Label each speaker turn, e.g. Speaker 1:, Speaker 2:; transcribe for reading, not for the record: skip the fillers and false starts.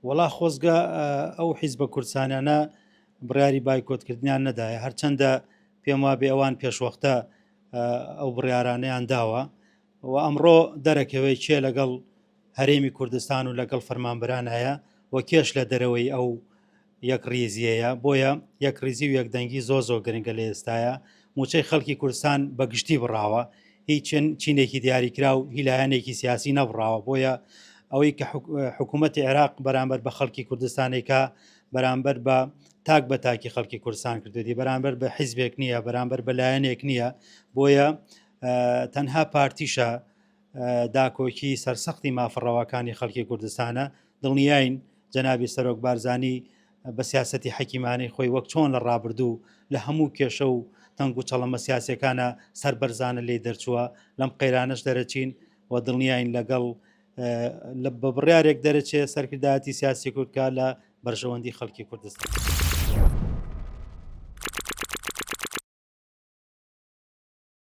Speaker 1: وەڵا خۆزگە ئەو حیزبە کوردستانیانە بڕیاری بایکۆتکردنیان نەدایە، هەرچەندە پێم وابێ ئەوان پێشوەختە ئەو بڕیارانەیان داوە و ئەمڕۆ دەرەکەوێت کێ لەگەڵ هەرێمی کوردستان و لەگەڵ فەرمانبەران هەیە و کێش لە دەرەوەی ئەو یەکڕیزیەیە، بۆیە یەکڕیزی و یەکدەنگی زۆر زۆر گرنگە لە ئێستایا، موچەی خەڵکی کوردستان بە گشتی بڕاوە، هی چینێکی دیاریکراو هی لایەنێکی سیاسی نەبڕاوە، بۆیە ئەوەی کە حکوومەتی عێراق بەرامبەر بە خەڵکی کوردستانێکە بەرامبەر بە تاک بە تاکی خەڵکی کوردستان کردێتی بەرامبەر بە حیزبێک نییە بەرامبەر بە لایەنێک نییە بۆیە تەنها پارتیشە داکۆکی سەرسەختی مافە ڕەواکانی خەڵکی کوردستانە، دڵنیاین جەنابی سەرۆک بارزانی بە سیاسەتی حەکیمانەی خۆی وەک چۆن لە ڕابردوو لە هەموو کێشە و تەنگ و چەڵەمە سیاسیەکانە سەربەرزانە لێی دەرچووە لەم قەیرانەش دەرەچین و دڵنیاین لەگەڵ بە بڕیارێک دەرەچێ سەرکردایەتی سیاسی کورد کە لە بەرژەوەندی خەڵکی کوردستان.